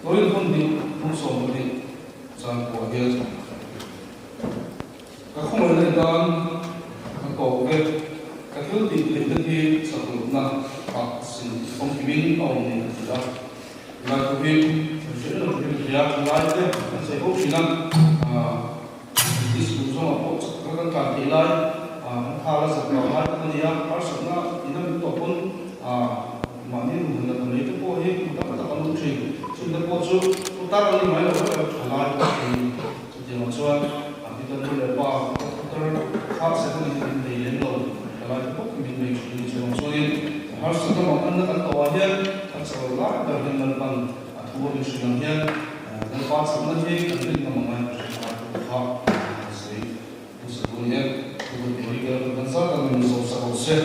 Korin hun hnih hmun 12 chan pawh hian ka khawngaihna i tan ka tawk vek, ka thil tih theih te hi chak lohna ah sin famkimin a awm ni a ti a. Lai thu hi kan hriat reng tur hi ka hria, lai te kan sawi fo thin a, British kum zawngah pawh chak taka kan tlan theih lai, kan thal a zat vang lai tak a ni a, harsatna in a mit tawh pawn mahni nun han la ta mai te pawh hi hmu tam tak an awm thin. Chung te pawh chu putar an ni mai lo vek a, tha lai pawh an ni. Chutiangah chuan a pitar nu leh pa putar kha second in min nei lem lo, tha lai te bawk hi min nei thin a ni. Chuvang chuanin harsatna manganna kan tawhah hian kan chak loh lai ber hian Lalpan a thu a min hrilh ang hian Lalpa chakna hi kan rin ngam angai ka hre ta tih kha sawi hmasa tur a ni e. Thubuai tur hi kan kan zat ang min zawh sak lo se.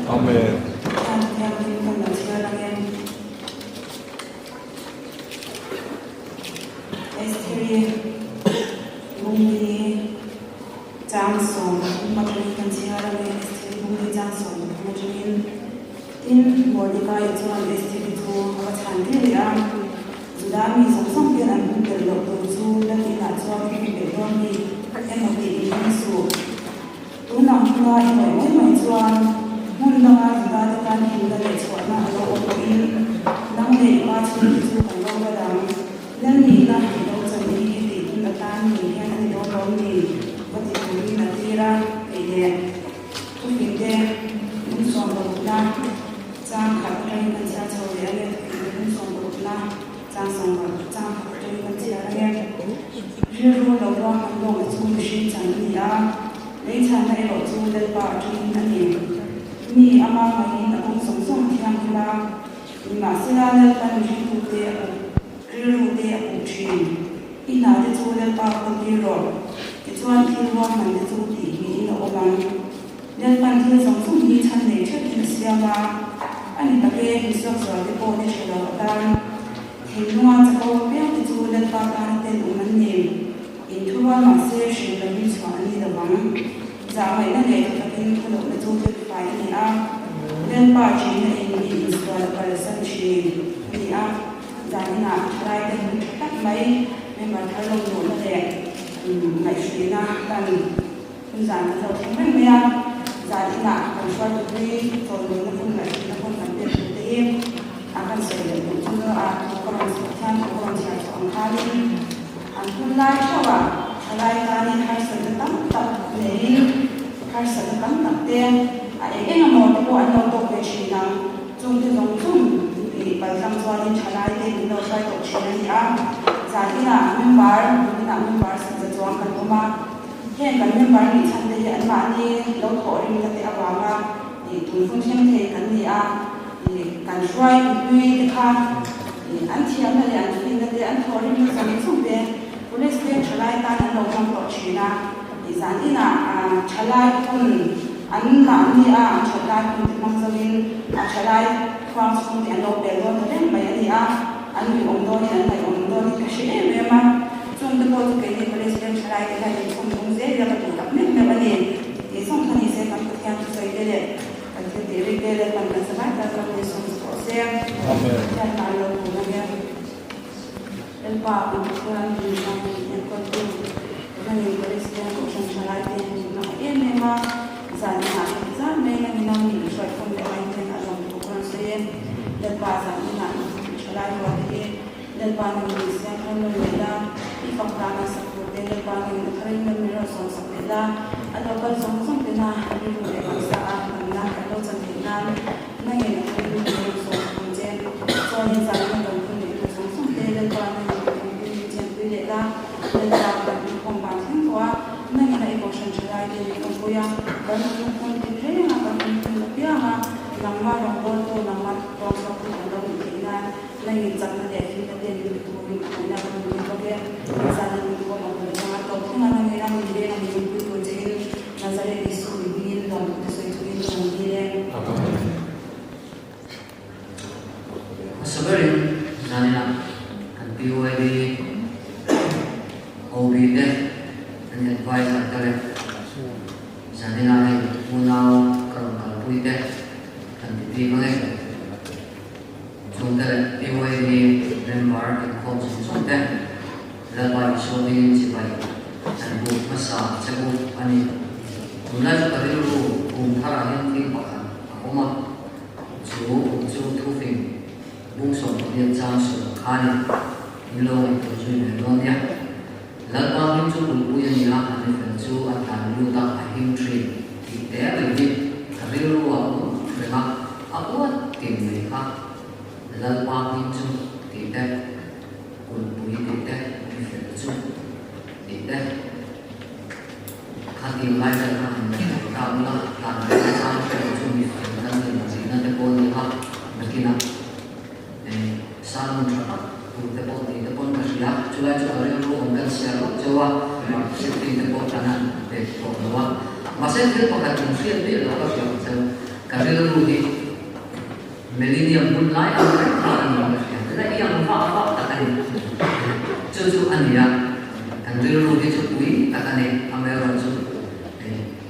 Amen. Juda mi zawng zawng hian an hun tel loh tur chu Lal inah chuan i hun leh dawn mi emaw tih in ring suh. Tunang huna i ngaih mai mai chuan hmun danga Juda te tan himna leh chhuahna a lo awm pawhin nang leh i pa chhungte chu kan lo ral ang. Lal nihna i lo chan hi tih hun atan ni hian a ni dawn lo mi va ti turin a tir a, kei leh thufingte lungsawm parukna chang khat atangin kan chhiar chho leh a nia, thufingte lungsawm parukna chang sawm paruk chang khat atangin kan chhiar a nia. Rilru lo ruahman lawkna chu mihring chan a ni a, lei chhanna erawh chu Lalpa atangin a ni. Mi ama ngaiin a kawng zawng zawng a thianghlim a, nimahsela Lalpan ringtute a kawp. Rilru te a puk thin. I hna te chu Lalpa kawl tir rawh. Tichuan thil ruahman te chu tih niin a awm ang. Lalpan thil zawng zawng hi chhan nei theuhin a siam a, a ni tak e, misuak zual te pawh ni hre lo atan. Thinlunga chako apiang te chu Lalpa tana tel awm an ni. Inthurual mahse hrilh lovin chhuah an ni lo ang. Zahngaihna leh tha takin khaw lohna chu thil fai a ni a, Lalpa ṭihna in mi insual a kalsan ṭhin a ni a. Zaninah thalaite hun ṭha tak mai member thar lo luhna leh ngaihhruihna kan hun zan kan lo thleng reng mai a. Zaninah kan hruaitupui chawlhluhna hun ngaihhruihna hun kan pek tur te hi a kan sawi leh duh chu a thu ka rawn thiam thu ka rawn chhiar chhuah ang khanin an hun lai theuhah thalai tanin harsatna tam tak neiin harsatna tam tak te a eng eng emaw te pawh an lo tawk ve thin ang. Chungte zawng. chuanin thalaite min lo hruai tawh thin a ni a. Zaninah member, kuminah member sawmza chuang kan awm a. Heng kan member nih chhan te hi anmahni lo thawh rimna te avanga ih tun hun thleng thei kan ni a. Ih kan hruai hlui te kha ih an thiamna leh an finna te an thawh rimna zawng zawng te Police veng thalai tan an lo hmang tawh thin a. Ih zaninah thalai hun an mahni a an that lai hun te hmang zoin a thalai khuang chhung te an lo pel dawn ta reng mai a ni a. An nuih awm dawnin an ngaih awm dawnin ka hre em em a, chung te pawh chu keini College veng thalai te hian inkhawm tum zel ila ka duh tak meuh meuh a ni. Tih zawng kha ni se kan Pathian thusawi te leh kan thil tih rik te leh kan kan zavai tan ram ni sawm chu tawh se. Pathian tan lo kun ang e. Lalpa kan Pathian min ram min enkawl tu Tunanin College veng Kohhran thalai te min hmang em em a, zan inah heti zan mai na min ang min hruaikhawm leh ai hian a zawm thu ka rawn sawi e. Lalpa zan inah i thalai rual te hi Lalpa nangin min siam thar nawn leh la, i fak dana sak tur te Lalpa nangin a tharin nawn min rawn sawm sak leh la, a lo kal zawng zawng tena rilru leh taksa a damna kan lo chan theih nan nangin a tharin min rawn sawm sak ang che. Chuanin zan ina kan hun neih tur zawng zawng te Lalpa nangin min awmpui min chenpui leh la, Lalpa kan inkhawm van thleng tawh a, nangin a i kohhran thalai te min awmpui a, kan awmna hmun tin reng a kan awm hun apiang a, Nangmah rawngbawltu, nangmah tawngchhuaktu kan lo nih theih nan nangin chakna leh hlimna te min pe turin a ngaihna ka hmu bawk e. Zan in kawm a hmuh changa tawp thleng a nangin a min veng a min pui tur che in Nazareth Isu i hmingin lawmthu te sawi chungin ka rawn dil e. Hmasa berin zaninah kan PYD OB te an advisor te leh Zanina hei unau ka rawn kalpui te kan ti bik ang e. Chungte leh PYD member inkhawm zawng zawng te Lalpa Isua hmingin chibai an buk hmasa che u a ni. Tunlai chu ka rilru kum tharah hian thil pakhat a awm a, chu kum chu thufing bung 18 chang sual kha a ni. In lo ngaihtuah zui ve dawn nia. Lalpa hming chu kulhpui a ni a, a ni fel chu a tlan lut a, a him thin tih te mai hi ka rilru ah awm reng a, a uat tin mai kha. Lalpa hming chu tih te, kulhpui tih te, mi fel chu tih te. Khatin lai vel kha han ngaihtuah ta ula, tlan vel a chang hre lo chu mi fel kan ni lo tihna te pawh a ni a, nakinah. Sermon tha tak tur te pawh tih te pawn ka hria. Chulai chu ka rilru awm kan siar lawk cheu a, safety te pawh kan han pek tawh lo a. Mahse thil pakhat in hriat miah loh ka hria ang cheu, ka rilru hi Millennium hun lai ang reng kha a ni ka hria. La iang vah vah tak a ni. Chu chu a ni a, kan rilru hi chu pui tak a ni. Amaherawhchu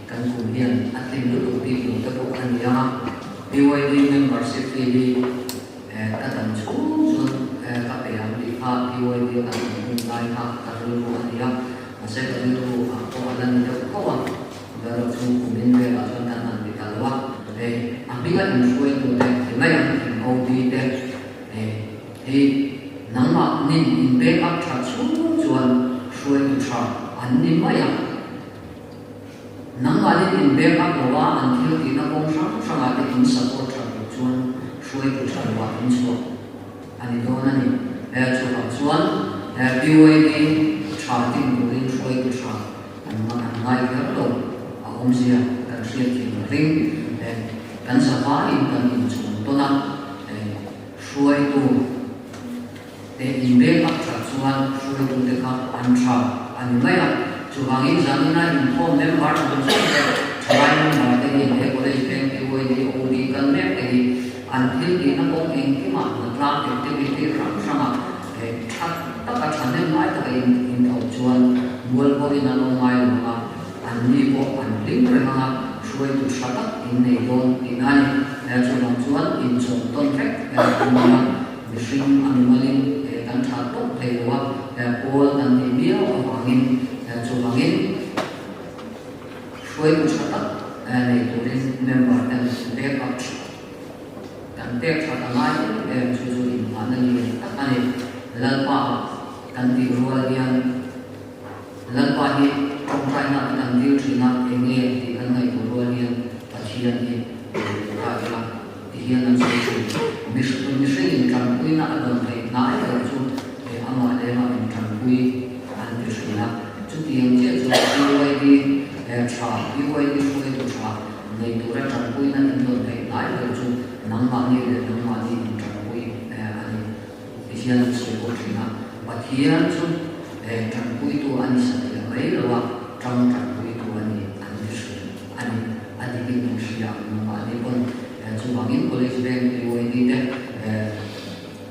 kan kum hian a tling lutuk bik lo te pawh a ni ang a. BYD membership fee hi ka dam chhung chuan ka pe ang tih kha BYD a kan awm hun lai kha ka rilru a ni a, mahse ka rilru ah pawh a la ni deuh tho a, erawh chu kumin velah chuan kan han ti ta lo a. Hei a hminga inhruaitute ti mai ang in OB te hi nangmah nin in back up tha chhung chuan hruaitu tha an ni mai ang. Nangmahni in back up lo a, an thil tihna kawng hrang hrangah te in support that loh chuan hruaitu tha lo ah in chhuak a ni dawn a ni. He chuvang chuan he PYD tha tin turin hruaitu tha an an ngai kher lo a awmzia kan hriat thiam a ring. He kan zavaiin kan inchhawm tawn a, he hruaitu te in back up that chuan hruaitute kha an tha a ni mai a. Chuvangin zanina inkhawm member zawng zawng te, thalai member te hi he college veng PYD OB kal mek te hi an thil tihna kawng engkimah hnatlang activity hrang hrangah tha taka thahnem lai taka in inthawk chuan mualpawhin an awm ngai lo ang a, an ni pawh an hlim reng ang a, hruaitu tha tak in nei dawn tihna a ni. Chuvang chuan inchawm tawn vek an ni a. Mihring a mimalin kan tha tawp thei lo a, pawl kan tih miau avangin chuvangin hruaitu tha tak nei turin member ten back up tha kan pek that a ngai em em chu chu inhmahna lian tak a ni. Lalpa kan tih rual hian Lalpa hi tawngtaina te kan dil thin a, eng nge tih kan ngaihtuah rual hian Pathian hi ta ila ti hian an. sawi thin. Mihringin tanpuina a dawn theih hnai ber chu amah leh amah intanpui an ti thin a. Chutiang chiah chuan PYD tha, PYD hruaitu tha nei tura tanpuina in dawn theih hnai ber chu nangmahni leh nangmahni intanpui a ni. Ti hian an sawi bawk thin a, Pathian chu tanpuitu a ni satliah mai lo a, tang tanpuitu a ni an ti thin a ni. A dikin an hria ang nangmahni pawn chuvangin College Veng PYD te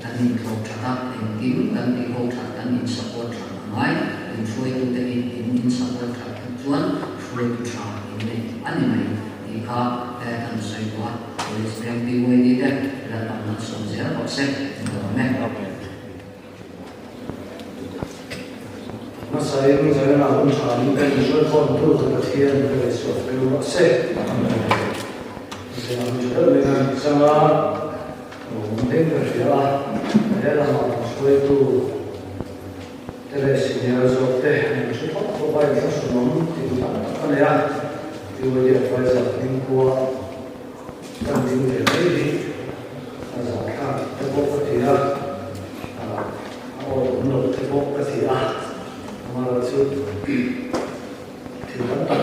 kan intlawm that a, engkim kan tih ho that, kan in support that a ngai, in hruaitute hi in in support that chuan hruaitu tha in nei a ni mai tih kha kan sawi tawh a. Police veng PYD te Lalpan an sawm zel rawh se ka lawm e. Hmasain Zion ah hun tha in kan inhruaikhawm tu te Pathian ka ngaihsuah fel rawh se. Zion hun tha deuh mai khan chang a, awm deuh ka hria a, he lamah kan hruaitu te leh senior zawk te an in hre phawt phawt a, inthlahrunawm tih tam tak a nei a, PYD advisor hmingkhua Kan ding ve mai hi a zahthlak te pawh ka ti a, a awm loh te pawh ka ti a, amaherawhchu thil tam tak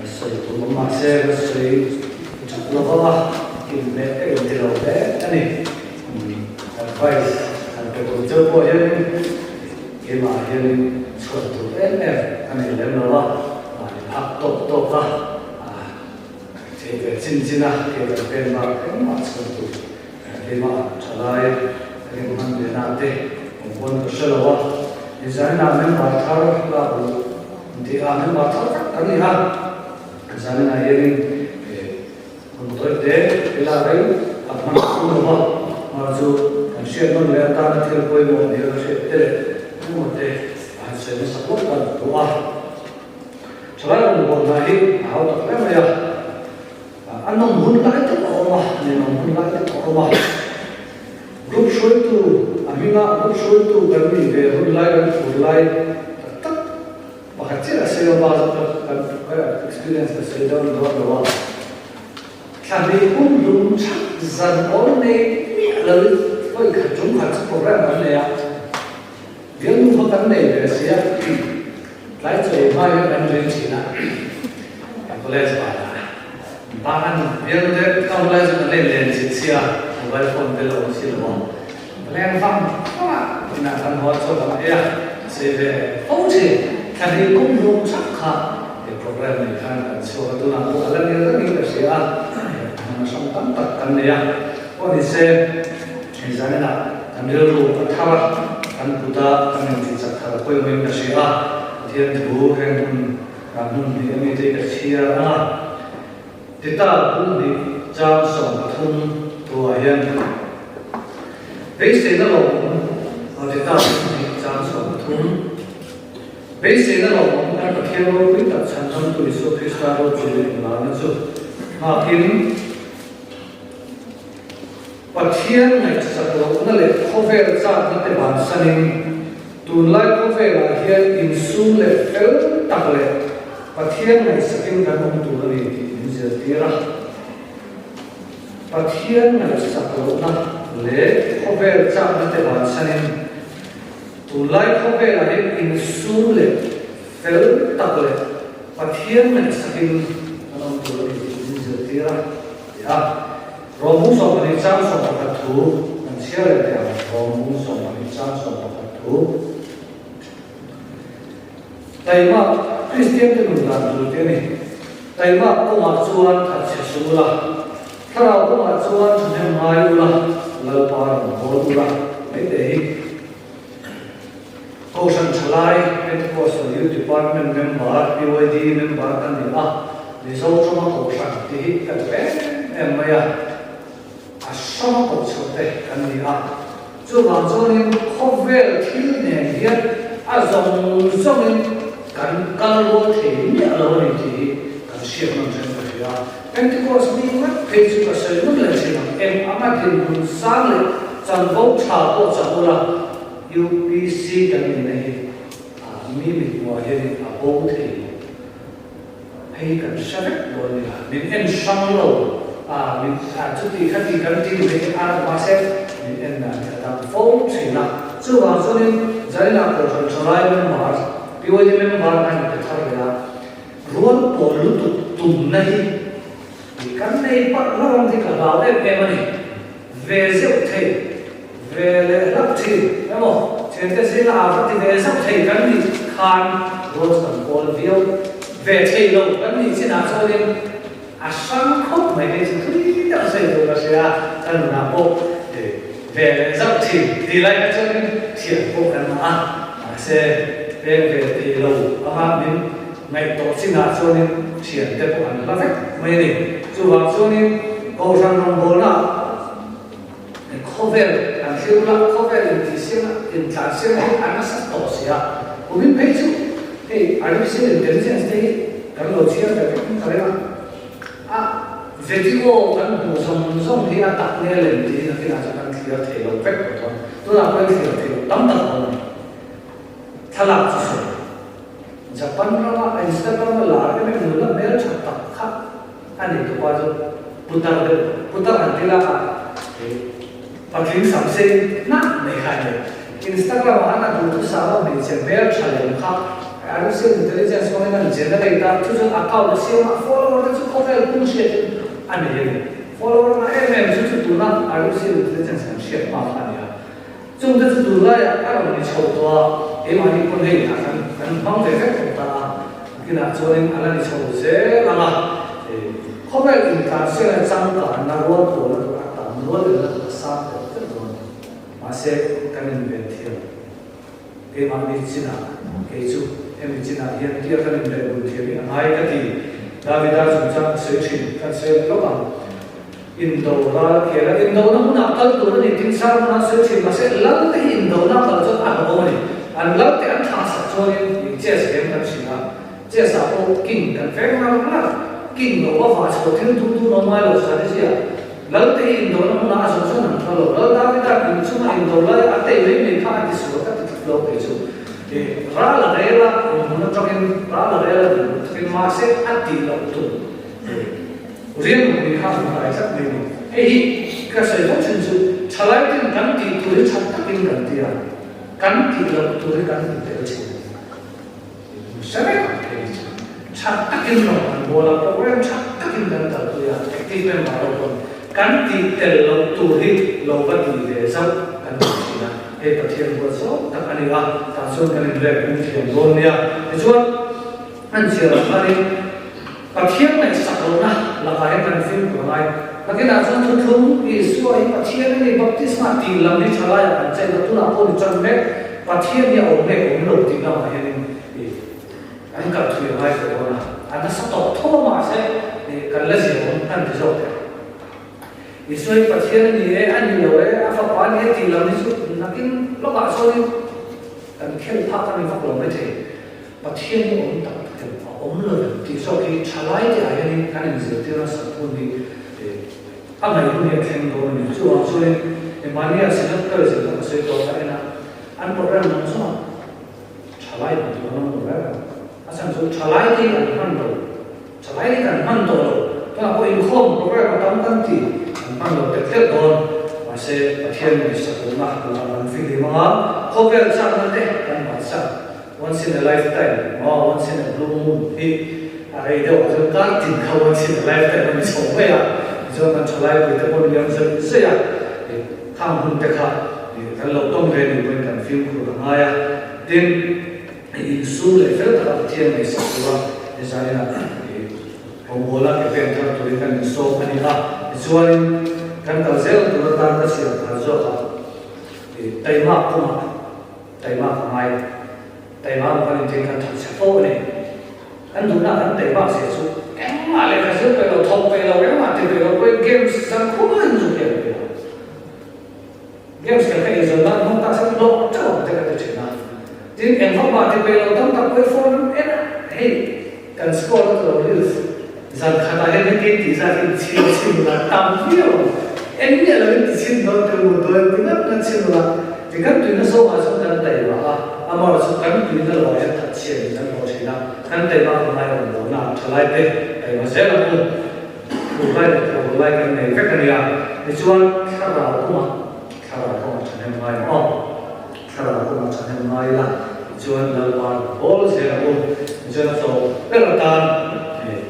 sawi tur awm mahse ka sawi that lo vang a, inhmeh ka inti lo hle a ni. Advice han pe tur cheu pawh hianin keimah hianin chhuan tur em em ka nei lem lo a, mahni phak tawk tawk a. Thei ve chin chin a, kei kan pen bak engmah chhun tur keimah thalai ring hman ve na te awm pawn ka hre lo a, design ah member thar lak luh tih ah member thar tak kan ni a, design ah hianin hun tawi te ila rei a hman thung lo va, mar chu kan hriat nawn leh atana thil pawimawh nia ka hriat te leh engemaw te a han sawi nasa phawt kan duh a. Thalai rawn buat hna hi a hau tak hle mai a, a nawm hun lai tak a awm a, ninawm hun lai tak a awm a. Group hruaitu, a hminga group hruaitu kan nih ve hun lai kan fur lai tak tak pakhat chiah a sawi a, kan experience ka sawi dawn dawn lo a. Thla hnih hun lung chhak zan awl nei miah loin vawi khat tum khat chu program an nei a. Bialnu kha kan nei ve sia, tlai chawi hma hian kan ring thin a, kan college banah ban bialnu te ka hun lai chu kan nei len chin sia, mobile phone te lo awm si lo a, ka leng vang vang a, inah kan haw chhuak ang e a, ka sawi ve fo thin, thla hnih kum hlum thak kha he program nei khan kan chhuak a, tunah pawh a la nir rengin ka hria a, hman hrang tam tak kan nei a, pawh ni se. Hei zaninah kan rilru a thar a, kan kut a, kan inti chak thar pawimawhin ka hria a, Pathian thu heng hun kan hmun hnih a mite ka chhiar ang a, Tita bung hnih chang 13 thuah hian beiseina lawmawm Tita bung hnih chang 13 beiseina lawmawm kan Pathian ropui tak chhandamtu Isua Krista ropui leh inlarna chu nghakin Pathian ngaihsak lohna leh khawvel chakna te bansanin tunlai khawvelah hian insum leh fel tak leh Pathian ngaihsakin kan awm tur a ni tih min zirtir a. Pathian ngaihsak lohna leh khawvel chakna te bansanin tunlai khawvelah hian insum leh fel tak leh Pathian ngaihsakin kan awm tur a ni tih min zirtir a ti a. Rawng 12 chang 11 thu kan chhiar leh teh ang, Rawng 12 chang 11 thu. Taima, Kristian te nun dan tur te a ni. Taima kawngah chuan that chhe suh ula, thlarau kawngah chuan thahnem ngai ula, Lalpa rawn hawl ula mai teh hi. Kohhran Thalai, Pentecostal Youth Department member, PYD member ka ni a, Mizo tawng a kohhran tih hi ka duh em em mai a, a hrang a koh chhoh te kan ni a. Chuvang chuanin khawvel thil nen hian a zawng zawngin kan kal rual thei miah lo a ni tih hi kan hriat nawn ṭhen ka hria. Pentecost mi ngat phei chu ka sawi ngun leh thin ang, eng anga dinhmun sang leh chanvo tha pawh chak ula, UPC kan nihna hi mi mithmuah hianin a bo thei lo. Hei kan hre vek dawn nia, min en hrang lo. A min a chuti khati kan ti mai te a mahse min en dan hi a dang fo thin a. Chuvang chuanin Zaina Kohhran Thalai member, PYD member a inpe thar leh a, rual pawl lutuk tumna hi kan nei palh hlauh ang tih ka hlau em em a ni. Ve zeuh thei, ve leh hlauh thin emaw thiante zinga a va ti ve zauh thei kan nih khan rual chu kan pawl viau ve thei lo kan nih chinah chuanin A hrang khawp mai te chu thui deuh sawi tur ka hria, ka nunah pawh ve leh zauh thin tih lai kha chuanin thian pawh kan ngah a, mahse peng ve tih lo anga min ngaihtuah chinah chuanin thian te pawh an hla vek mai a ni. Chuvang chuanin Kohhran rawngbawlna khawvel an thlir la, khawvel intihsiamna, intlansiamna hi a nasa tawh si a, kumin phei chu hei artificial intelligence te hi kan lo chhiar ve vek ka ring a, a video kan hmuh zawng zawng hi a tak nge lem tiin a kinah chuan kan thlir thei lo vek tawh dawn, tunah pawhin thlir thei lo tam tak a awm a ni. Thlalak chu sawi Japan rama Instagram a lar em em nula hmeltha tak kha a ni tupa chu putar deuh putar han ti lak a patling sam sei nak mai kha a ni. Instagram ah khan a duh thusam a hmeichhe hmeltha lem kha artificial intelligence hmangin an generate a, chu chuan account a siam a, follower te chu khawvel pum hriatin a nei a ni. Follower ngah em em chu chu tuna artificial intelligence kan hriat hma kha a ni a. Chungte chu tunlaiah a rawn ni chho tawh a, keimahni pawn hei ah kan kan hmang ve vek tawh ta a, nakinah chuanin a la ni chho zel ang a, khawvel intlansiakna changkanna rual pawlna tur a tam rual lehna tur a sang telh telh dawn a ni. Mahse, kan inven thiam keimahni chinah kei chu hemi chinah hian tia kan inven bul thiam hi a ngai ka ti. Davida chungchang ka sawi thin, kan sawi lawk ang. Indo ral khel a, indona hmunah kal tur a ni tih Salmon-a sawi thin mahse lal te hi indona kal chuan a hlauhawm a ni. An lal te an thlah sak chuanin ih chess game kan hria a, chess ah pawh king kan veng ngar ngar, king lo va vah chho thil tum tu nawm ngai lo strategy ah lal te hi indona hmunah a zawh chuan an thla lo. Lal Davida in chunga indo lai a tei mai mai kha a ti sual ka ti tlat lo kei chu. Ih ral a rel a, awm hmun atangin ral a rel a din hmun atangin mahse a tih loh tum. Riangnui kha hmu hnai tlat mai ni. Hei hi ka sawi fo thin chu thalai ten kan tih tur hi that takin kan ti a, kan tih loh tur hi kan ti tel thin. Hmu hre vek ang thei hi chu that takin rawn kan bawl a, program that takin kan kalpui a, active member ho pawn kan tih tel loh tur hi lo va ti ve zauh kan ti thin a, hei Pathian huat zawk tak a ni a, tah chuan kan inrek hming thiam dawn nia. Tichuan an chhiar ang khanin. Pathian ngaihsak lohna lakah hian kan fimkhur a ngai. Nakinah chuan thuthlung Isua hi Pathian a ni, baptisma tih lam hi tha laiah kan chen a, tunah pawh ni chan mek Pathian hi a awm nge awm lo tih lamah hianin ih an kal thui a ngai tawh dawn a, a nasa tawp tho a mahse ih kan la zir awm kan ti zawk thei. Isua hi Pathian a ni e, a ni lo e, a fapa a ni e tih lam hi chu nakin lawkah chuanin kan khelh phak a ni vak lo maithei. Pathian hi awm tak tak em? A awm lo em? Tih zawk hi thalai te ah hianin kan inzirtir a sak hun hi a ngaih hun hi a thleng dawn a ni. Chuvang chuanin Emmanuel Synod kal zir kha ka sawi tawh ka en a, an program dang zawng ah thalai hmu tur an awm lo reng ang. A chhan chu thalai te hi an hman lo, thalai te hi kan hman tawh lo. Tunah pawh inkhawm program a tam kan ti, an hman lo tek tek dawn. Mahse Pathian ngaihsak lohna lakah kan fihlim ang a, khawvel chakna te kan bansan. Once in a lifetime maw once in a blue moon hi a rei deuh ah chuan kar tin kha once in a lifetime a ni chho mai a, tichuan kan thalai pui te pawh liam zawih zawih a, ih khang hun te kha ih kan lo tawng ve ni pawhin kan fimkhur a ngai a, tin ih insum leh fel taka Pathian ngaihsak tura design ah ih rawngbawl a ke pen thar turin kan insawm a ni a, tichuanin kan kal zel tur atan ka chhiar phal zawk a, ih taima kawngah. Taima ka ngai. Taima ang kan intin kan that chhe fo a ni. Kan duhna kan taima zia chu engmah lehkha zir peih lo, thawk peih lo, engmah ti peih lo pawhin games zan khuain zu hian peih lo. Games kan ka inzawm nan hmang ta se hlawh teuh ang te ka ti thin a. Tin, engvakmah ti peih lo tam tak pawhin phone an en a, hei kan score a tlo reels zan khatah hian heti tih zat hi chhiar chhin la tam viau ang. En miah loin ti chhin dawn teh u, dawn ti ngat ngat chhin la. Ti kan tuina zawngah chuan kan taima a, amaherawhchu kan tuina lovah hian thatchhiat in kan hlawh thin a, kan taima kan ngai awm lo na thalai te taima zel ang u. Thu vai leh thu. loh lai kan nei vek a nia. Tichuan, thlarau kawngah, thlarau kawngah thahnem ngai ang aw. Thlarau kawngah thahnem ngai ila, tichuan Lalpa rawn bawl zel ang u. Tichuan a tlawm ber atan hei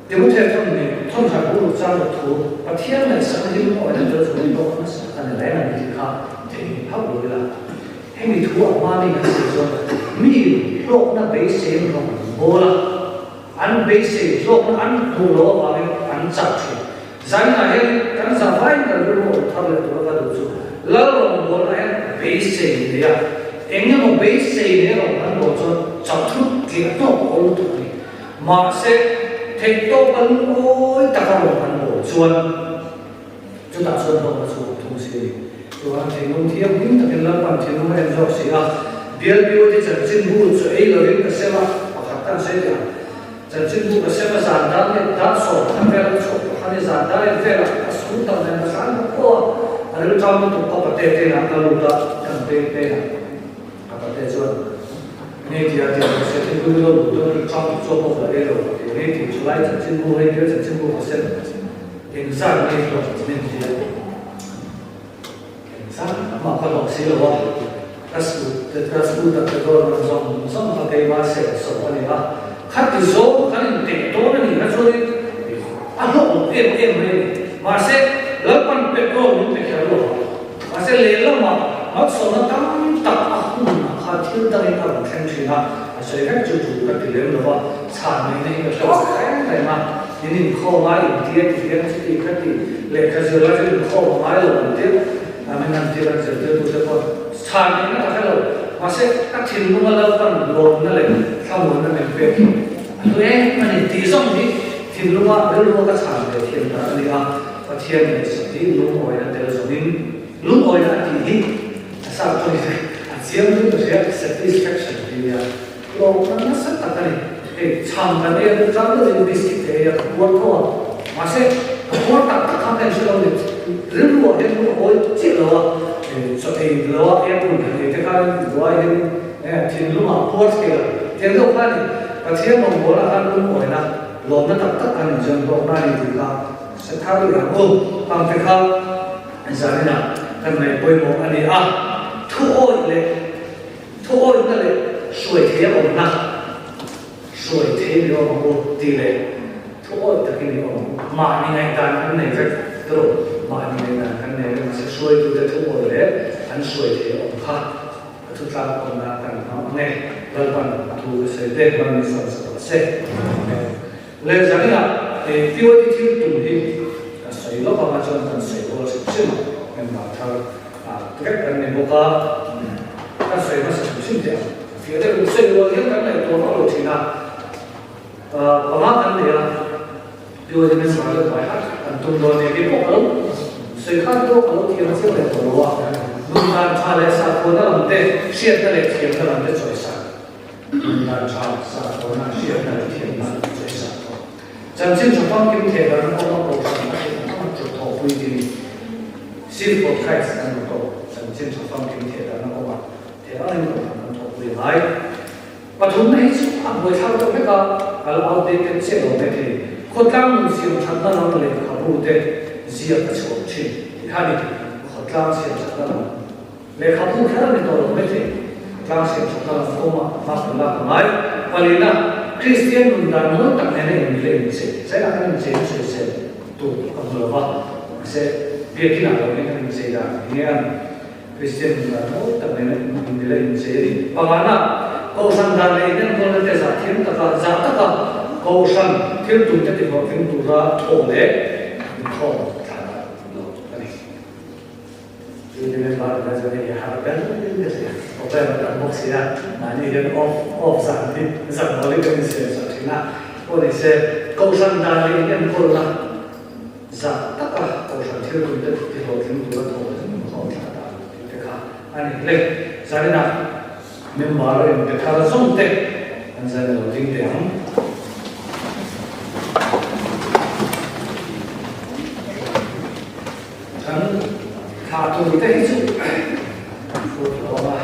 Timothea thawn nih thawn khat bu lut chang rawh thu, Pathian ngaihsakna hi lungawi na tel chu min tawk nasa tak a ni reng a ni tih kha theihnghilh hauh lo ila. Hemi thu a hma mi kan sawi chuan mi hlawkna beiseiin rawn an bawl a, an beisei hlawkna an hmuh loh avangin an chak thin. Zainah hian kan zah vaiin kan rilru awm thar leh tura ka duh chu Lal rawngbawlna hian beisei nei a, eng emaw beisei nei rawn kan bawl chuan chak thut tliah tawk a awl lutuk a ni. Mahse, theihtawpa lungawi taka rawn kan bawl chuan chutah chuan hlawkna chu a thung si a ni. Chuan thinlung thianghlim takin Lalpan thinlung a en zawk si a, Bialbiu te chanchinbu chu ei lovin ka sem a, pakhat kan sawi teh ang. Chanchinbu ka sem a zan dan leh dan 10 vel a chhuak tawh kha ni zan dan en velah ka su tak nen ka hran bawk pawh a, a rilṭam lutuk ka pate te inah ka lut a, kan peng peng a. Ka pate chuan, Ngei tia tia ka hria thil ru lo duh dawn rilṭam tuk chuan pawh ka ei lo ka ti. Ngei tih chu lai chanchinbu hei bial chanchinbu ka sem engzat ngei hlawh min ti a. Engzat mah ka hlawh si lo a, ka sut te ka sut tak te dawn ang zawng zawng kha keimah seh sawp a ni a. Khati zawng kan inteh dawn a nih kha chuanin a hlawh loh em em mai a ni. Mahse, Lalpan petrol min pe kher lo a. Mahse, lehlamah malsawmna tam tak a hunah kha thil dangin a rawn thleng thin a, a sawi vek chu tul ka ti lem lo va, chhan mai na hi ka hre lo reng reng a, in inkhawm a, intia ti hian chuti kha ti, lehkha zir lai chu inkhawm a ngai lo an tia, a min han tir an zirtirtute pawh chhan mai na ka hre lo, mahse ka thinlunga Lalpan lawmna leh thlamuanna min pek hi a hlu em a ni tih zawng hi thinlunga rilrua ka chhan ve thiam dan a ni a. Pathian ngaihsak hi lungawina tel zawngin lungawina a tih hi a sap pawhin a chiang deuh ka hria, satisfaction tih nia hlawkna nasa tak a ni. Hei chhang kan ei a duh tlang deuhin biscuit te ei a ka puar tho a, mahse ka puar tak tak kha ka inhre lo ni, rilru ah hian lung a awi chiah lo a, chaw ei lo a apple kan ei te khan buai hian thinlung ah puar thei lo tiang deuh kha a ni. Pathian rawngbawlna khan lungawina lawmna tak tak kan inzawm hlawkna a ni tih kha Hre thar leh ang u. Pangte kha zaninah kan ngaih pawimawh a ni a, thu awih leh thu awihna leh hruai thei a awmna, hruai thei ni awm ang u tih leh thu awih takin ni awm ang u. Mahni ngaihdan kan nei vek tawh, mahni ngaihdan kan nei vek mahse hruaitute thu awih leh an hruai thei a awm kha a thu tlang awmna kan hmang ang e. Lalpan thu ka sawi te hman ni sawn sa tawh se. Amen. Le zaninah he POD thil tum hi ka sawi lawk anga chuan kan sawi rual hrim hrim a, member thar vek kan ni bawk a, kan sawi hmasa hrim hrim teh ang. Fiah deuh in sawi rual hian kan ngaihtuah vak lo thin a, panga kan nei a, POD member deuh bai hat kan tum dawn nia, kei pawh ka lo sawi khan pawh ka lo thiam chiang leh tawh lo a, nun dan tha leh sakhuana lam te, hriatna leh thiamna lam te chawisan. Nundan tha sakhawnah hriatna leh thiamna an chei sak tawh. Chanchin tha famkim theh dan a awm a kohhran a theih ang anga chawp thawhpui ding Seal for Christ kan ru tawh. Chanchin tha famkim theh dan a awm a theih angin kohhran kan thawhpui a ngai. Pathumna hi chu a buaithlak deuh hlek a, a la outdated chiah lo mai thei. Khawtlang nun siam thatna lam lehkhabu te ziak a chhuak thin tih kha a ni. Khawtlang siam thatna lam. Lehkhabu kher a ni tawh lo mai thei. Tlang siam thatna lam kawngah hma kan lak a ngai. Palina, Kristian nun dan mawi tak nena inmi leh inchei zaiah kan inchei na sawisel tur ka hmu lo va, mahse biakinah lo hian kan inchei dan eng nge an Kristian nun dan mawi tak nena inmi leh inchei a ni. Pangana, Kohhran dan leh inenkawlna te zah thiam taka zah taka Kohhran thil tum te tihlawhtling tura thaw leh inkhawm thlah dan lo a ni. Remember na chuan hei har ber ka hria. Hotel a tam bawk si a, mahni hian off off zan hi zan hawlin kan insiam sak thin a. Pawh ni se, Kohhran dan leh inenkawlna zah taka Kohhran thil tum te tihlawhtling tura thawh leh inkhawm thlah dan tih te kha a ni hle. Zaninah member in pe thar zawng te an zai lo ding teh ang. Kan thlah tur te hi chu phut lo a,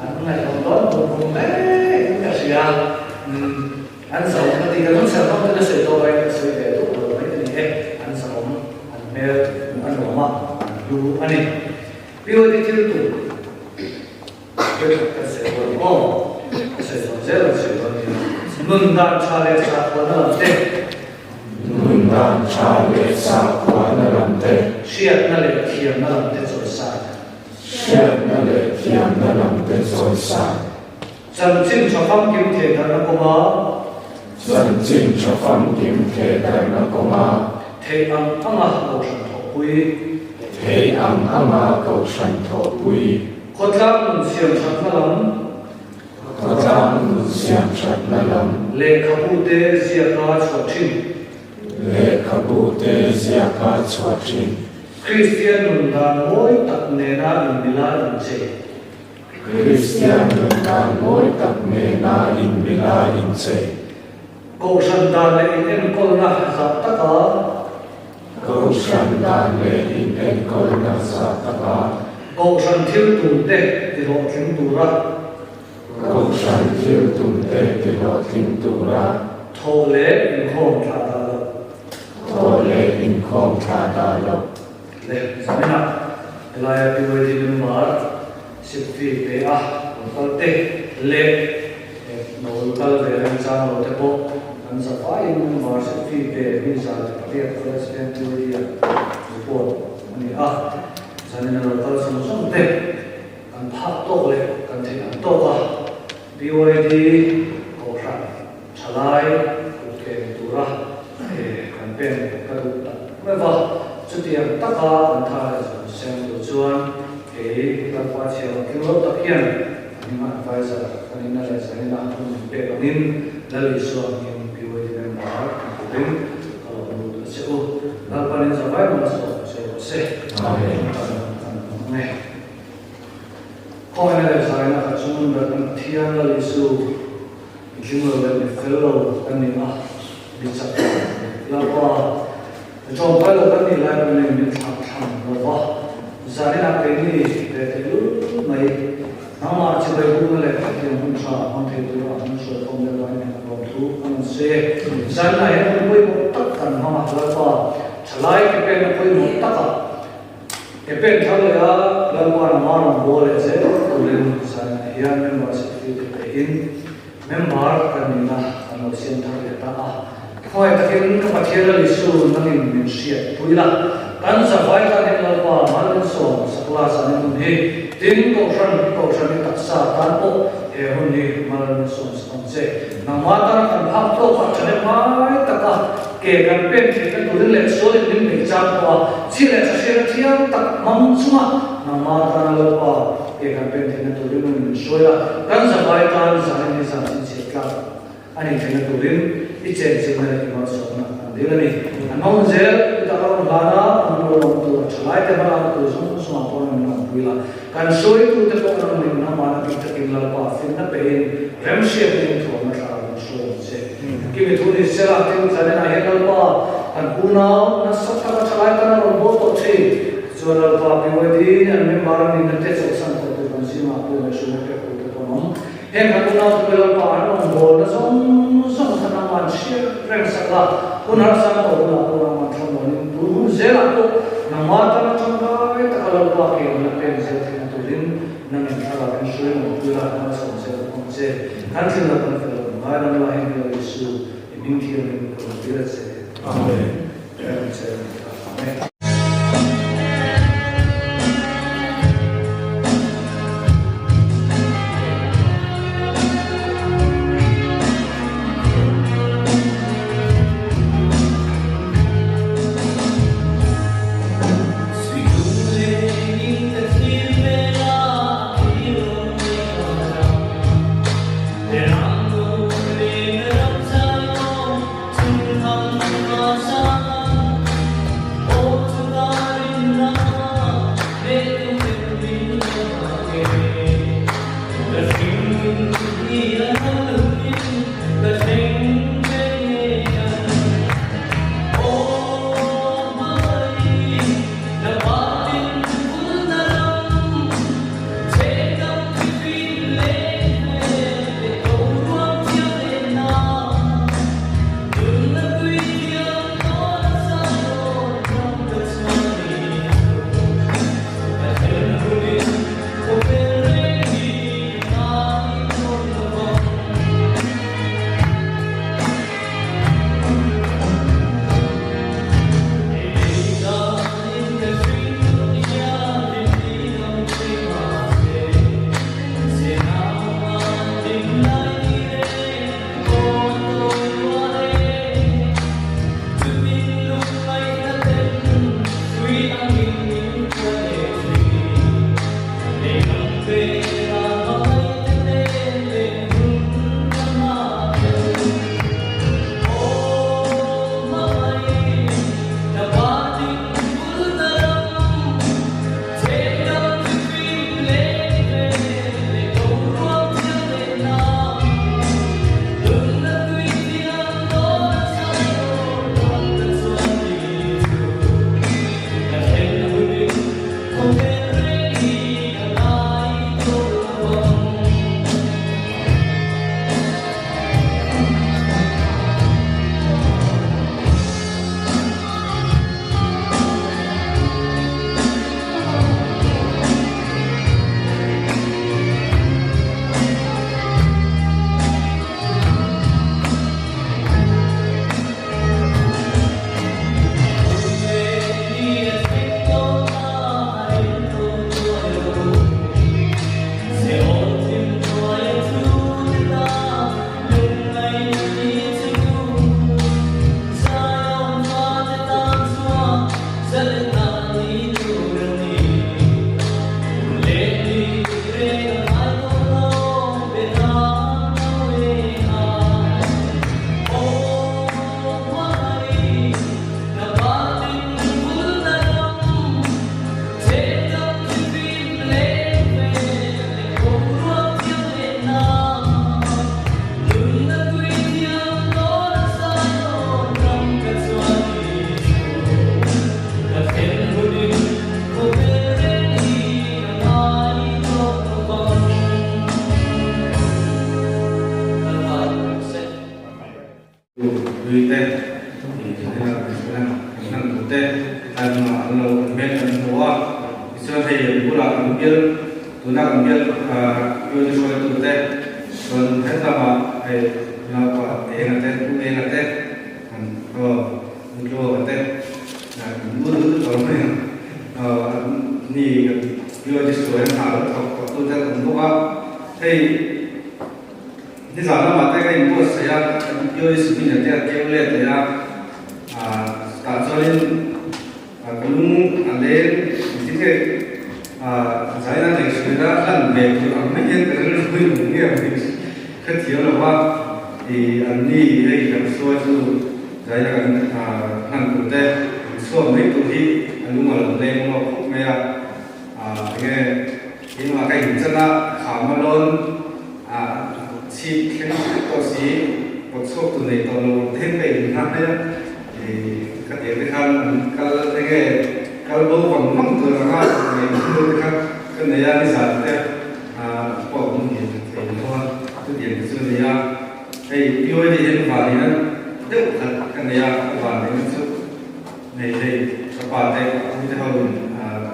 an ngaihawm dawn bum bum hle in ka hria. An zo ka ti ka lungchher hlawm ten a sawi tawh aiin ka sawi ve duh lo mai a ni e. awm a, an hlu a ni. POD thil tum thenkhat kan sawi dawn ang aw, ka sawi zawm zel ang sawi dawn nia. Nun dan tha leh sakhuana lam te. Nun dan tha leh sakhuana lam te. Hriatna leh thiamna lam te chawisan. Hriatna leh thiamna lam te chawisan. Chanchin tha famkim thehdarhna kawnga. Chanchin tha famkim thehdarhna kawnga. Theih ang anga kohhran thawhpui. Theih ang anga kohhran thawhpui. Khawtlang nun siam thatna lam. Khawtlang nun siam thatna lam. Lehkhabu te ziaka chhuah thin. Lehkhabu te ziaka chhuah thin. Kristian nun dan mawi tak nena inmila inchei. Kristian nun dan mawi tak nena inmila inchei. Kohhran dan leh inenkawlna zah taka. Kohhran dan leh inenkawlna zah taka. Kohhran thil tum te tihlawhtling tura. Kohhran thil tum te tihlawhtling tura. Thawh leh inkhawm thlah dah loh. Thawh leh inkhawm thlah dah loh. Le zaninah helaia PYD member Sipfi pe a lo kal te leh lo kal ve remchang lo te pawh kan zafaiin member Sipfi pe mi 108 College Veng PYD ah report a ni a. Zanina lo kal zawng zawng te kan phak tawk leh kan theih ang tawk a PYD Kohhran Thalai kutke ni tura kan pen ka duh tak meuh a, chutiang taka an tha leh zawng sem tur chuan kei Lalpa chhiar tling lo tak hian a hming adviser ka nihna leh zanina hun min pek angin Lal Isua hming PYD member ni turin ka lo lut a che u. Lalpanin zavai mawlh zawk che rawh se. Amen. Kan hmang e. Khawngaihna leh zaina ka chung ber kan Pathian Lal Isu. Mi tling lo leh mi fel lo kan ni a, mi chak lo Lalpa, mi tlawmpai lo kan nih lai pawhin min thlak thlang lo va, zaninah keini ve tehlul mai nangmah chibai bukna leh hetiang hun tha hmang thei tura min hruaikhawm leh vangin heng rawm thu a rawn sawi e. Zaninah hian hun pawimawh tak kan hmang a, Lalpa, thalai ke penna pawimawh takah ke pen thar leh a, Lalpa nangmah rawn bawl leh zel turin zaninah hian membership fee te pehin Member kan nihna kan lo siam thar leh ta a. Khawngaih takin ka Pathian Lal Isu nangin min hriat pui la. Kan zavai tan hian Lalpa mal min sawm sakla zanin hun hi tin Kohhran Kohhran i taksa tan pawh he hun hi mal min sawm sak ang che. Nangmah tana kan phak tawkah ṭhahnem ngai taka ke kan pen theihna turin leh sualin min bei chang pawh a chi leh ṭha hriatna thiang tak hmang chunga nangmah tana Lalpa ke kan pen theihna turin hun min hruai a, kan zavai tan zanin hi zan chhinchhiah tlak a nih theihna turin i chenchilhna leh i malsawmna kan dil a ni. An hmang zel, i tak a rawn hlan a, an lo lawm tur a ṭha lai te hmalakna tur zawng zawngah pawh an lawmpui la. Kan hruaitute pawh an rawn rinna hmana bik takin Lalpa finna pehin remhriatna in thuamna thla a rawn hruai ang che. Kimi thu ni sela, tin zaninah hian Lalpa kan unau nasa taka ṭhalai tan a rawn bawl tawh ṭhin. Tichuan Lalpa PYD an member an nihna te chawlhsan tawh tur kan zingah pawh ngaihhruaina pek tur te pawh an awm. Heng kan unau te pawh Lalpa an rawn bawlna zawng zawng kha nangman hriat reng sak la, hun harsa tawh hunah pawh nangman thlamuanin tun hun zelah pawh nangmah tana tangkai taka Lalpa ke an la peng zel theihna turin nangin thlarau in hruai nuam pui la, malsawm zel bawk ang che. Kan thil la kan fel lo ngai ram la heng Lal Isu i hming thiangin ka rawn tir a che. Amen. Amen. Amen. Tichuan hei an bulah kan bial tuna kan bial bial hruaitute chuan hetlama hei naupa enga te pu enga te an aw an tluaka te an u duh duh tawh mai ang aw an ni kan bial hruai an hna lo thawk tawh tute an awm bawk a hei Nizan lamah te ka inbuatsaih a, POE Sumina te a keu let leh a, tah chuanin ka lung a leng engtin nge zaina nei hruaina hlan ve tur ang mai hian ka rilru in awm nge ang tih ka thiam lo va, ih an ni hei kan hruai chu zaina kan hlan tur te an chhuak mai tur hi a lung a lo leng lawk khawp mai a, enge Keimah ka inchan a, kham a lawn a chhip thleng vek tawh si, kawt chhuak tu nei tawh lo ang thleng ka in nghah mai a, ih ka tir te khan an kal eng nge kal bo vang vang tur anga ngaih hnu te kha ka nei a nizan te pawh hmun hi thei lo a, chutiang te chu a ni a, hei PYD hian van in a deuh khat ka nei a, ka van neihna chu nei hei ka pa te ka pu te ho in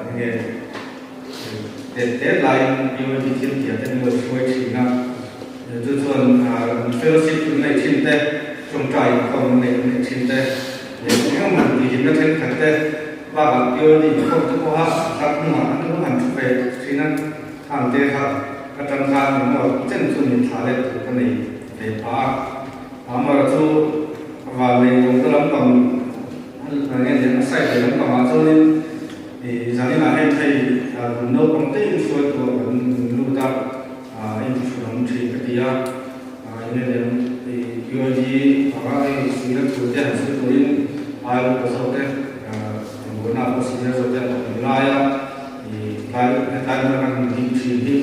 eng nge. Tet tet laiin PYD thil thiam te min lo hruai thin a, chu chuan fellowship an neih thin te, tawngtai inkhawm an neih an neih thin te leh engemaw tihhlimna thenkhat te bakah PYD inkhawm te pawha hlak hnungah an lo han thu ve thin a, khang te kha atang khan engemaw chen chu min thlah let tur ka nei ve phah a, amaherawhchu chu vannei tawngka lampang nge a side leh lampangah chuanin. I zaninah heng thei kum naupang te in hruai tur kan lut a, in thu lam thin ka ti a, enge lem i PYD anga hei sina thu te han sawi turin ai upa zawk te buaina pawh senior zawk te an awm lai a, i tlai hetlai hmuna kan han ding thin hi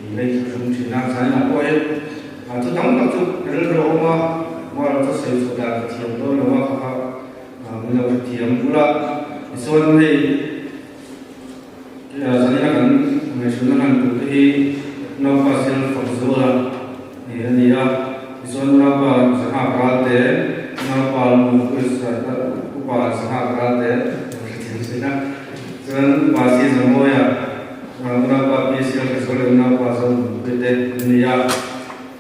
i lei thu hlum thin a, zaninah pawh hei chu tam tak chu rilru a awm a, mual chu sawi chhuah dan ka thiam dawn lo a kha kha. Min lo hrethiam bula tichuan hei zanina kan ngaihhruina hman tur te hi Naupa Sial Fakzuala ni a ni a, tichuan Naupa Zahak Ralte, Naupa Upa Zahak Ralte lo hrethiam thin a, chuan Upa Si Zamawia, Unaupa Pi Sial Hrezuala leh Unaupa Zonunpuii te an ni a.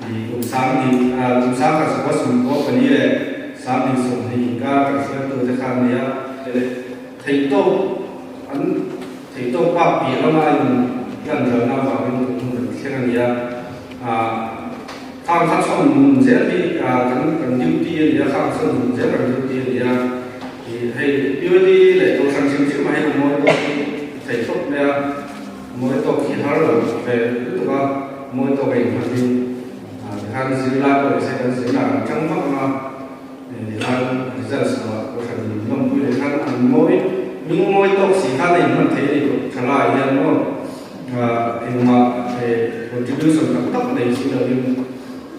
Kum 2000, kum 10,000 sakua 14 leh 2020 inkar kan hruaitu te kha an ni a, theihtawp an theihtawp bak piah lama a in lan lalna avangin tun hun kan thleng a ni a, khang kha chhawn nun zel hi kan kan duty a ni a, khang chhawn nun zel kan duty a ni a, hei POD leh Kohhran hrim hrim ah hian a mawi tawk hi thei khawp mai a. Mawi tawk hi har lo ve lutuk a, mawi tawk a inhman hi tikhan zirlai pawh nise kan zirna kan tang vak ang a, tikhan results ah kohhran in lawmpui leh khan an mawi lung mawi tawk si khan a inhman thei a ni tawh thalai hian maw engmah contribution tak tak nei si lovin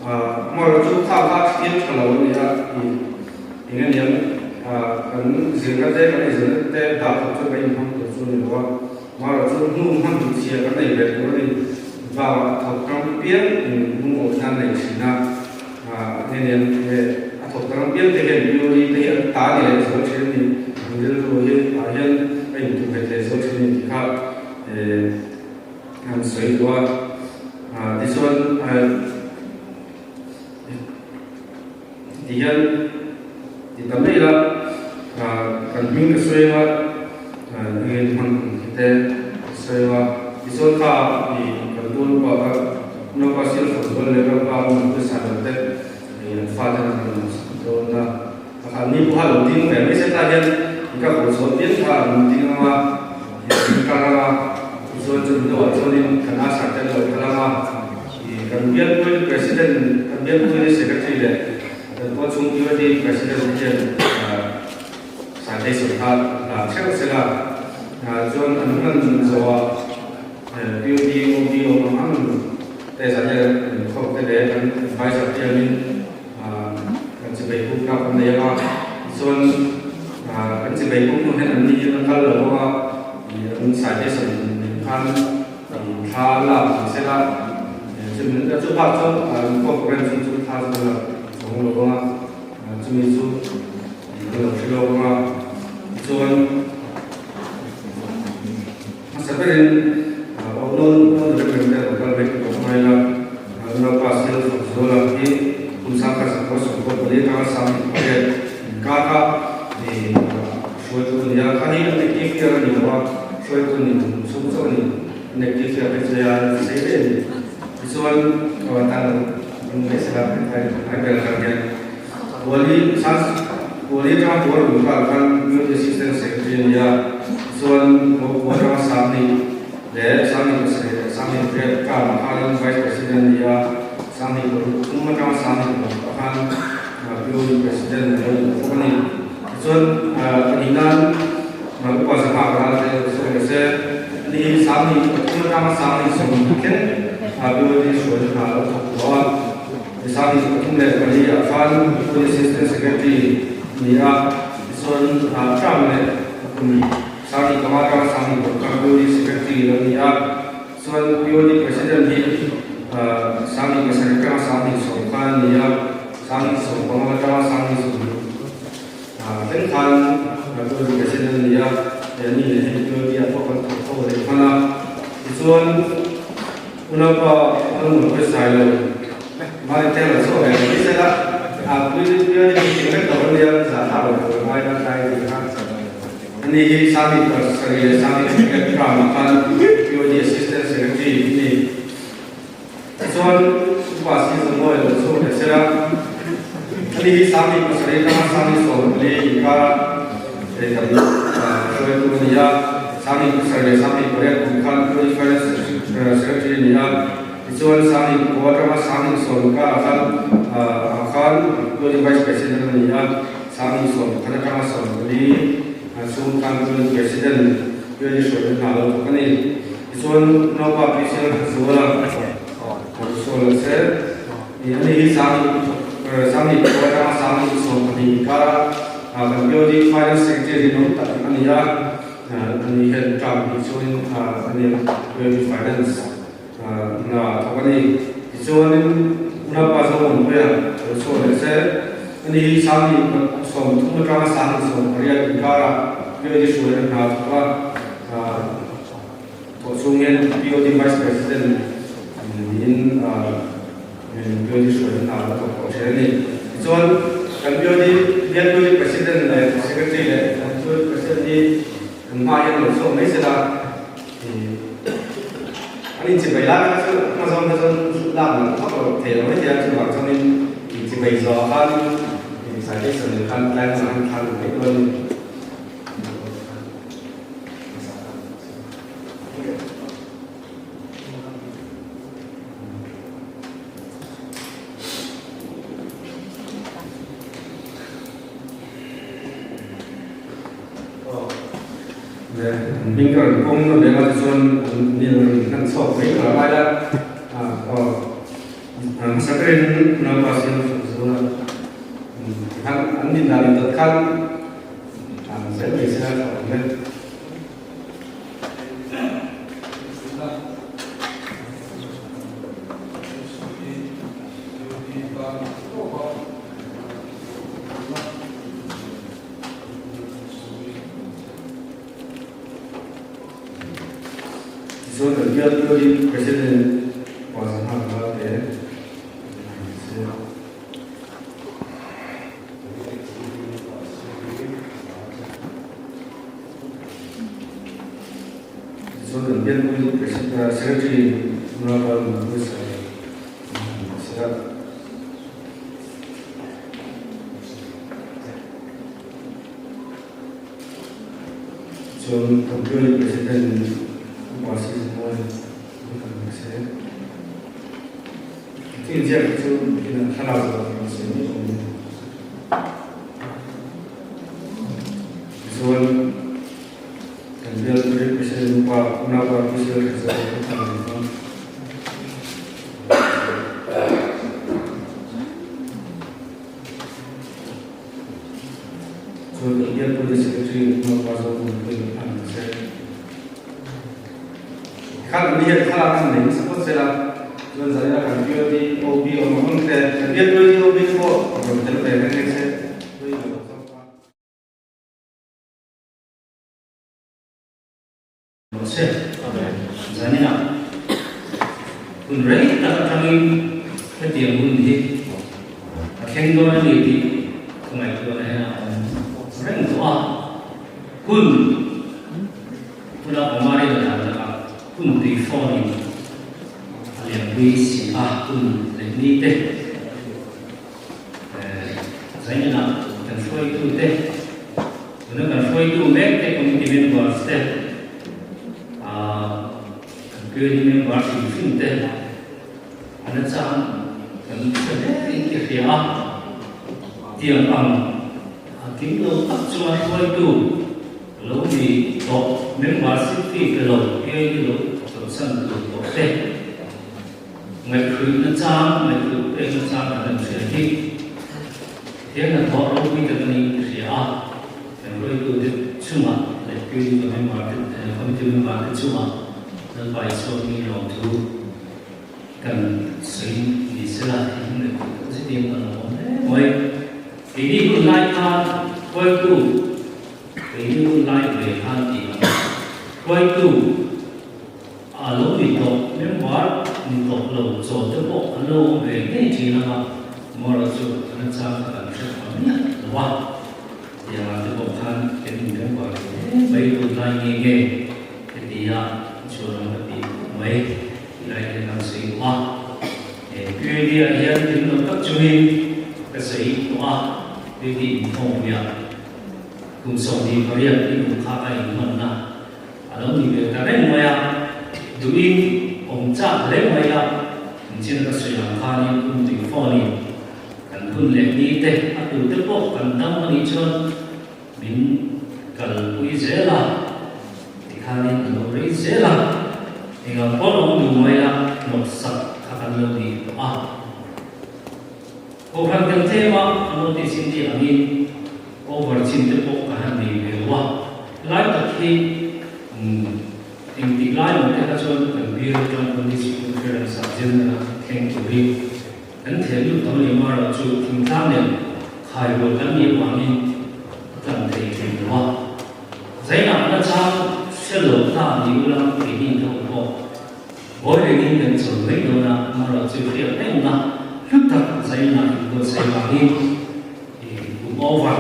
amaherawh chu kha kha thil tha lo a ni a, eng aniang kan zirna te kan inzirna te dah khawp chu kan inhmang tur chu a ni lo a. Mara chu hnu hman duh chhia kan nei ve tur a ni. Bakah a thawk tang piang in lungawh hian nei thin a, nge nian he a thawk tang piang te hian Bioli te hi an ta ni leh zual thin a ni. An rilru hi ah hian a intuh nghet leh zual thin a ni tih kha an sawi duh a. Tichuan ti hian ti ta mai ila kan hming ka sawi anga enge hman kum khi te ka sawi anga tichuan kha i kan tual upa kha unaupa sial fawk zual leh raupa an pawisa lo te an fate an han dawn a a ni pawh a lo ding ve mai se tah hian i ka haw chhuah pian kha an ding anga an kal anga tichuan chumi hnuah chuanin kan asar te an lo kal anga I kan bialpui President, kan bialpui Secretary leh kan pawh chhung UAD President te hian citation kha la theuh sela chuan an hman zawhah POD, OB awm ang ang te zah hian an inkhawm te leh kan advisor te hianin kan chibei buk kha kan nei ang a, tichuan kan chibei buk hnu hian an ni hian an kal lo ang a, an citation nen khan Thla lak ang se la, chumi chu bak chu incorporate chu chu thla chu la chhawng lo vang a, chumi chu ka lo hre lo vang a, tichuan hmasa. Hmasa berin aw nawn nawn reng reng te rawn kal mai tur a ngai la. Unaupa Sil Fakzuala hi kum 1994 atanga 18 inkar kha hruaitu a ni a. Kha hi an active year a ni lo a, hruaitu ni kum chhung chauh a ni. An active year phei chu a sei daih a ni. Tichuan tan lo ding mai sela hnai ber atang hian Kuali Kuali atanga Kuala Lumpur khan Youth Assistant Secretary a ni a. Tichuan Kuala atanga Sanghnih leh Sanghnih pasarih leh Sanghnih pariat term ah khanin Vice President a ni a. Sanghnih paruk thum atanga Sanghnih paruk ah khan POD President a lo ni bawk a ni. Tichuan pahnih nan Upa Zahma ka ral te sawi leh se, ani hi Sanghnih pathum atanga Sanghnih sawmhnih thleng POD hruaina hna a lo thawk tawh a. Sanghnih 34 ah khan POD Assistant Secretary a ni a, tichuan term leh kum 5.5 atanga 6.6 khan POD Secretary a lo ni a. Chuan POD President hi 7.7 atanga 7.10 khan a ni a, 7.15 atanga 7.20 thleng khan POD President a ni a, he ni leh hemi POD ah pawh kan thawk ho leh hman a. Tichuan unaupa Lalmun pawisa lo mahni tel a chhuah ve mai sela, POD meeting vek lo ania, zahthlak lo tur a ngai a tlai tih kha. Ani hi 7.7 leh 7.8 term ah khan POD Assistant Secretary a ni. Tichuan Upa Season Mawi lo chhuak leh sela, ani hi 7.7 atanga 7.14 inkara kan hruaitu a ni a. 7.7 leh 7.8 kum khan POD Finance Secretary a ni a. Tichuan 9.9 atanga 9.10 inkarah khan ah khan POD Vice President a ni a. 11.1 atanga 14 chhung khan POD President POD hruaina hna lo thawk a ni. Tichuan naupa Christian Khazuala Khazuala che i ani hi 9.9 atanga 9.12 inkara kan POD Finance Secretary rinawm tak a ni a, ani hian term hnih chhungin ani POD Finance hna a thawk a ni. Tichuanin unaupa Zomuanpuia lo chhuah leh che ani hi 9.30 atanga 9.18 inkara POD hruaina hna a thawk a. Thawh chhung hian POD Vice President niin POD hruaina hna a thawk tawh thin a ni. Tichuan kan POD bial POD President leh Secretary leh kan POD President hi kan hma hian lo chhuak mai sela an inchimei lai kha chu hma zawn kha chuan lak loh vak loh thei lo mai thei a, chuvang chuanin inchimei zawh ah khan citation khan tlai hmunah khan thla luh mai dawn a ni. Hming ka rawn pawm na beng ah chuan ni rawn hman chhuak mai tur a ngai la aw hmasa berin unaupa siam zuna an din dan in dawt khan Tichuan kan biak turin President Huazahnak Valte Tichuan kan biakpui Secretary Murabal Musa Sira. Tichuan kan biakpui President Upa Sizmawi Kan Thil ziak hi chu in thlarau zawk in sawi mai awm a ni. Tichuan kan bial President upa unaupa Pu Sel Tha Zawk a ni dawn. Chuan kan bial Police Secretary unaupa Zomuanpuii a ni se. Khan an hian thlalak an nei nasa phawt zel a, chuan zanina kan POD, OB awm ang ang te, kan bial POD, OB te pawh rawn tel ve reng reng se. Mahse. Zaninah hun rei tak atangin hetiang hun hi a thleng dawn a ni tih ka ngaihtuahna hian a awm reng tawh a. Hun huna Omari la dan lakah hun tui phone in a lianpui si a, hun leh ni te Zaninah kan hruaitute Tuna kan hruaitu mek te committee members te kan committee member hrim hrim te an achang kan hre hle in ti hria a, tiang ang a kim lo tak chuan hruaitu lo ni tawh membership fee pe lo PID lo chawlhsan tur tawh te ngaihhruihna chang ngaihhruih pekna chang kan han hria hi. He hnathawh ropui tak a niin ka hria a, kan hruaitute chungah leh Purity member te Committee member te chungah Lalpa Isua hming lawmthu kan sawi ni sela tih hmun leh tih tak zetin a lo awm hle mai. Keini hun lai khan hruaitu, keini hun lai ve khan tih ang, hruaitu a lo ni tawh member ni tawh lo chaw te pawh an lo awm ve ngei thin ang a, Moral chu a nachang kha kan hre pha miah lo a, tiangah te pawh khan kan inremvar ve hle mai tunlai nge nge hetia chhuanawm ka tih khawp mai tilai hian kan sawi duh a. He PhD ah hian thil lo tak chungin ka sawi tawh a, PhD inkhawmpuiah kum 28 in kum kha ka inhmanna a lo ni ve ta reng mai a, duhin awm chak hle mai a, engchin ka sawi ang khanin hun tui phone-in kan hun leh ni te a tu te pawh kan dam a nih chuan min kalpui zel a, tikhanin a lo rei zel a, engang pawn awm duh mai a, hnawhsak kha kan lo ni tawh a. Kohhran kan tlem a, a notice in tih angin over chin te pawh ka han nei ve lo a, lai tak hi engtik lai maw te kha chuan kan bial atang pawn district conference ah general a thleng turin kan theh lut tam leh mar loh chu thingtlang nen khai rual kan nih avangin a tlan thei thin lo a. Zainah na chang hre lo ta ni ula keini in tho pawh Ngawi rengin kan chawl mai dawn a, amaherawh chu hriat rengna hlu tak zaina inbuatsaih vangin kum over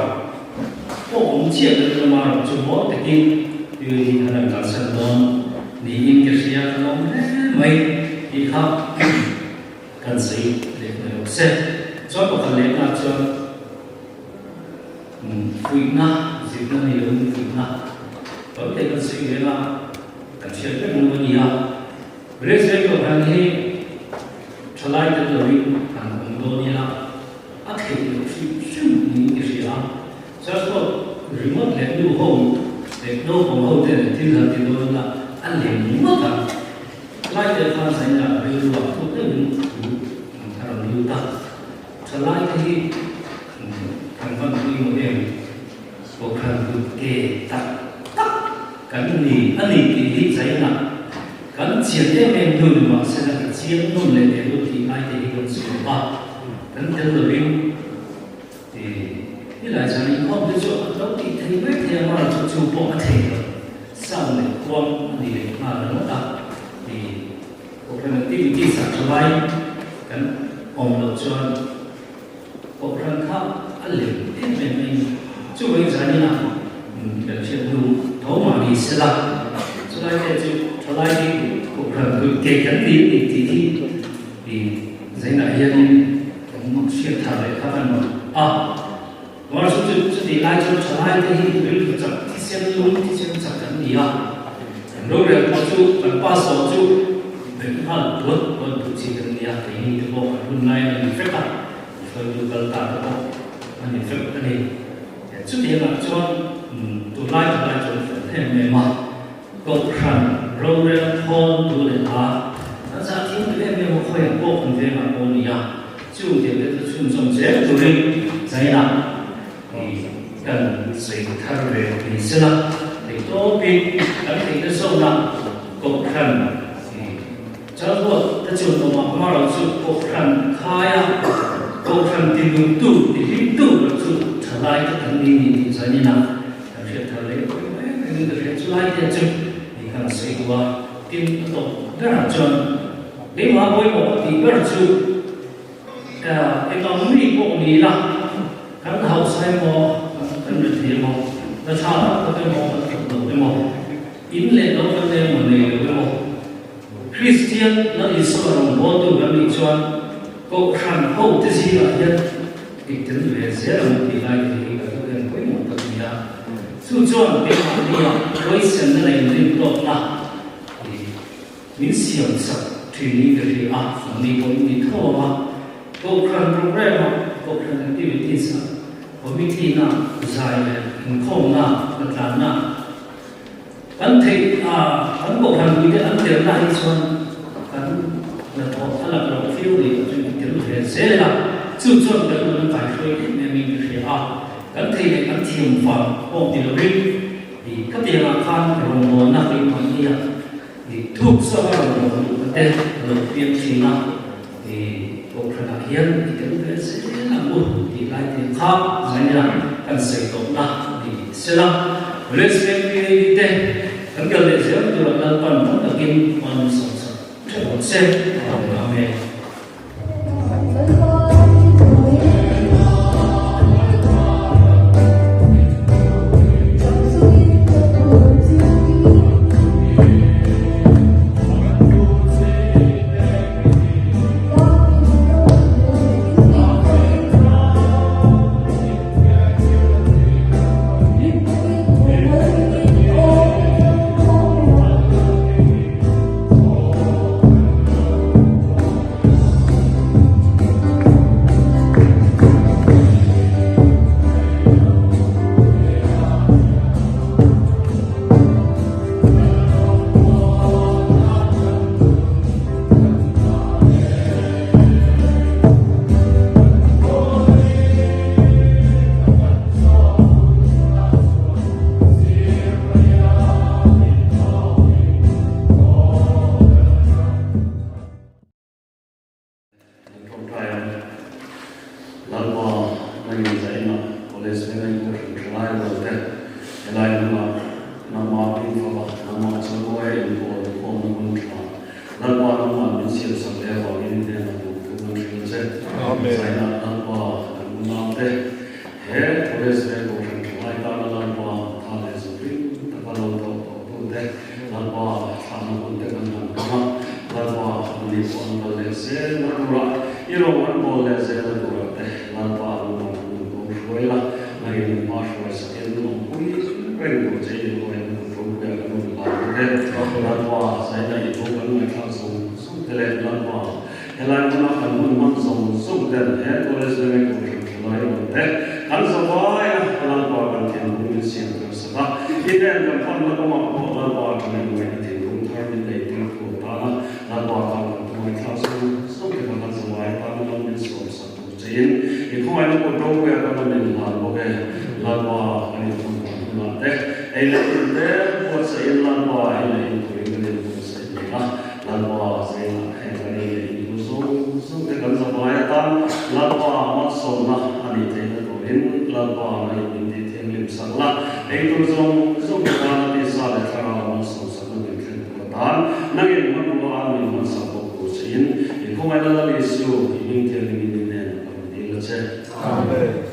pawh awm chiah loin amaherawh chu mawi takin Yuri an rawn kalsan dawn niin ka hria ka lawm hle mai tih kha kan sawi leh mai rawh se. Chuan pakhat lehna chuan fuihna zirna nei loin fuihna tam te kan sawi reng a. Kan hriat vek lo a ni a, Race Kohhran hi thalai tel loin han awm dawn ila a theih loh hrim hrim niin ka hria a. Church pawh ringawt leh nu ho leh naupang ho ten thil han ti dawn ila a lem ngawt ang. Thalai te khan zaina rilruah thuk deuhin thu a rawn lut a, thalai te hi kan van pawimawh em? Kohhran kut ke tak tak kan ni a ni tih hi China kan chian em em hnu ni mahsela ka chiang nawn leh leh lo tih ai te hi kan sawi lo a, kan tel lovin i lai chuan inkhawm te chu an lo tih thei mai thei a, mara chu chu pawh a thei lo, sound leh kuang a ni leh nghal ringawt a, i Kohhran activities ah thalai kan awm loh chuan. Kohhran kha a lem em em mai ni. Chuvangin zanin a kan hriat hnu tho mah ni sela, chulai te chu thalai hi Kohhran kut ke kan ni a ni tih hi i zainah hianin kan hriat thar leh kha kan rawn a. Mar chu chu chutih lai chuan thalai te hi rilru chak thisen lung thisen chak kan ni a. Kan rorel pawh chu kan pastor chu beih nghal puat puat duh chi kan ni a, keini te pawh kan hun lai a ni vek a. Hruaitu kal ta te pawh a ni vek a ni. Chutiangah chuan tunlai tunlai chuan fel em em a, Kohhran rorel thawn tu leh hla an zah thiam ta em em a, khawiah pawh kan vengah pawh a ni a, chung tiang te chu chhunzawm zel turin China kan sawi thar ve ni sela, theihtawpin kan theihna zawna Kohhran Chalruat te chuan awm a, amaherawh chu Kohhran khaia Kohhran tinungtu, tihlimtu ber chu thalai te kan ni ni tih zanin a kan hriat thar leh pawh em em in ka hriat chu lai te chu ni khan a sawi duh a. Tin, a tawp berah chuan keimah pawimawh ka tih ber chu eng ang mi pawh ni ila kan hausa emaw, kan rethei emaw, na tha tak tak emaw, kan thawk lo emaw, in leh lo kan nei emaw nei lo emaw, Kristian Lal Isua rawngbawltu kan nih chuan Kohhran hote zingah hian i tel ve zel ang tih lai te hi ka duh em pawimawh tak a ni a. Chu chuan keimahnia huaisenna leh inrintawkna i min siam sak thin niin ka hria a, mahni pawh in ni tho ang a. Kohhran program-ah, Kohhran activities-ah, committee-na, zai leh inkhawmna, hnatlanna, Kan theih a, kan kohhran puite an telna hi chuan kan hnathawh a lak loh fio ni loh chu in tel ve zel a, chu chuan kan nun a kaihruai em em in ka hria a, kan thei leh kan thiam vang pawh ni lovin i khatiangah khan rawngbawlna keimahnia i thuk zawka rawngbawlna duhna te a lo piang thin a, i kohhranah hian i tel ve zel ang u tih lai te kha zaina kan sawi tawhna ni sela. Resmen PAD te kan kal leh zel turah Lalpan tam takin hman sawmsak theuh ang se. Amen. Tawngtai ang. Lalpa nangin zaina College venga in kohhran tha lai rual te helai hmunah nangmah hming faka nangmah chawimawi a inpawl khawmna hun tha Lalpa nangmah min siamsak leh avangin i hnenah lawmthu kan hrilh che. Zaina Lalpa kan unau te he College veng kohhran tha lai tana Lalpa tha leh zungrim taka lo thawh tawh tu te Lalpa thlahna hun te kan han hmang a, Lalpa an ni pawh an kal leh zel na turah, i rawng an bawl leh zel na turah te Lalpa an awm ang hun ko hruai la, nangin an hma hruai sakin awmpui reng tur che in aw in kut ropuia kan rawn hlan bawk e. Lalpa zaina i thu kan ngaihthlak zawng zawng te leh Lalpa helai hmuna kan hun hman zawng zawng ten he college leh ngaihtuah hran tha lai rawn te kan zavai a, Lalpa kan thinlung min siam thar sak a, i nen kan panna kawngah pawh Lalpa kan inngaihtna thinlung thar min nei tir thu a tan a, Lalpa tan kan thu ngaihthlak zawng zawng te kha kan zavai atana lam min sawm sak tur chein i khawngaihna kut ropuia kan rawn inhlan bawk e, Lalpa kan inhmun dan hunah te ei leh in te buatsaih in Lalpa ei leh in turin kan inbuatsaih ni a. Lalpa zengah heng kan ei leh in tur zawng zawng te kan zavai atan Lalpa malsawmna a nih theihna turin Lalpa na in min tih thianghlim sak la, ei tur zawng zawng te tana tisa leh thlarau malsawm sakna min thlen tur atan nangin hmanrua an min hmansak bawk tur che in i khawngaihna Lal Isu i hming thianghlim in i hnenah ka rawn dil a che. Amen.